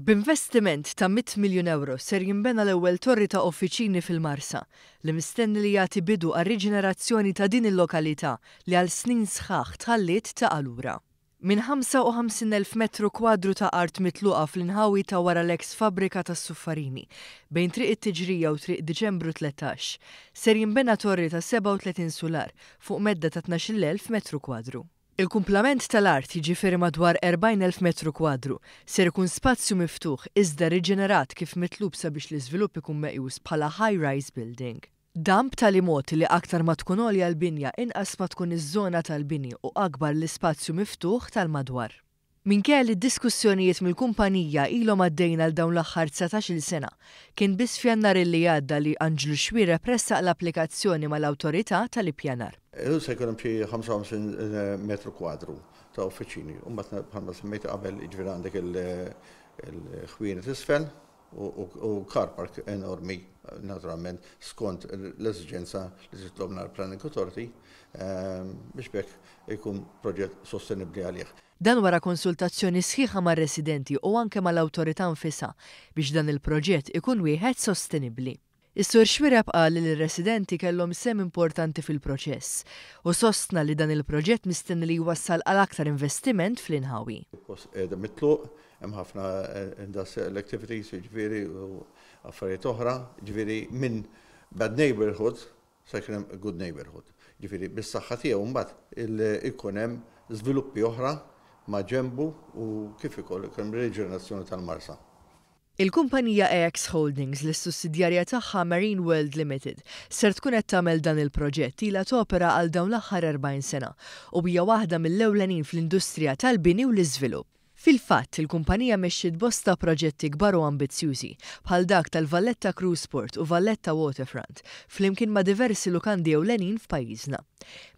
B'investiment ta' 100 miljun ewro ser jinbena l-ewwel torri ta' uffiċini fil-Marsa, li mistenni li jagħti bidu għar-riġenerazzjoni ta' din il-lokalità li għal snin sħaħ tħalliet taqa' lura. Minn 55,000 metru kwadru ta' art mitluqa fl-inħawi ta' wara l-eks fabbrika tas-Suffarini, bejn Triq it-Tiġrija u Triq Diċembru 13, ser jinbena torri ta' 37 sular fuq medda ta' 12,000 metru kwadru. Il-kumplament tal-art, jiġifieri madwar 40,000 metru kwadru, ser ikun spazju miftuħ iżda riġenerat kif mitlub sabiex l-iżvilupp ikun meqjus bħala high-rise building. Dan b'tali mod li aktar ma tkun għolja l-binja inqas ma tkun iż-żona tal-bini u akbar l-ispazju miftuħ tal-madwar. Minkejja li d-diskussjonijiet mill-kumpanija ilhom għaddejjin għal dawn l-aħħar 19-il sena, kien biss f'Jannar illi għadda li Anġlu Xuereb ressaq l-applikazzjoni mal-Awtorità tal-Ippjanar. Illum se jkun hemm xi 55 metru kwadru ta' uffiċini u mbagħad bħalma semmejt qabel jiġifieri għandek il-ħwienet isfel u car park enormi naturalment skont l-eżiġenza li titlobna l-Planning Authority biex b'hekk ikun proġett sostenibbli għalih. Dan wara konsultazzjoni sħiħa mar-residenti u anke mal-awtorità nfisha biex dan il-proġett ikun wieħed sostenibbli. Is-Sur Xuereb qal li r-residenti kellhom sehem importanti fil-proċess u sostna li dan il-proġett mistenni li jwassal għal aktar investiment fl-inħawi. Il-post qiegħda mitluq, hemm ħafna industrial activities, jiġifieri u affarijiet oħra, jiġifieri minn bad neighbourhood se jkun hemm good neighbourhood. Jiġifieri bis-saħħa tiegħu mbagħad ikun hemm żviluppi oħra ma' ġenbu u kif ukoll ikun hemm riġenerazzjoni tal-Marsa. Il-kumpanija AX Holdings li s-sussidjarja tagħha Marine World Limited ser tkun qed tagħmel dan il-proġett ilha topera għal dawn l-aħħar 40 sena u hija waħda mill-ewlenin fl-industrija tal-bini u l-iżvilupp. Fil-fatt, il-kumpanija mexxiet bosta proġetti kbar u ambizzjużi, bħal dak tal-Valletta Cruise Port u Valletta Waterfront, flimkien ma' diversi lukandi ewlenin f'pajjiżna.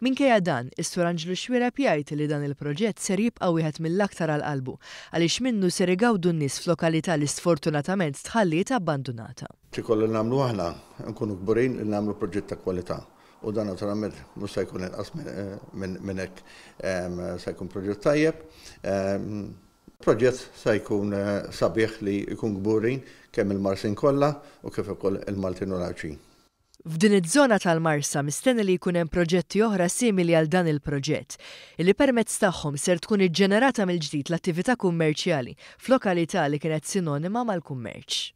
Minkejja dan, is-Sur Anġlu Xuereb jgħid li dan il-proġett ser jibqa' wieħed mill-aktar għal qalbu għaliex minnu ser igawdu n-nies f'lokalità li sfortunatament tħalliet abbandunata. X'ikollna nagħmlu aħna, nkunu kburin li nagħmlu proġett ta' kwalità u dan naturalment mhux se jkun inqas minn hekk, se jkun proġett tajjeb. Proġett se jkun sabiħ li jkun kburin kemm il-Marsin kollha u kif ukoll il-Maltin u l-Għawdxin. F'din iż-żona tal-Marsa mistenni li jkun hemm proġetti oħra simili għal dan il-proġett, illi permezz tagħhom ser tkun iġġenerata mill-ġdid l-attività kummerċjali f'lokalità li kienet sinonima mal-kummerċ.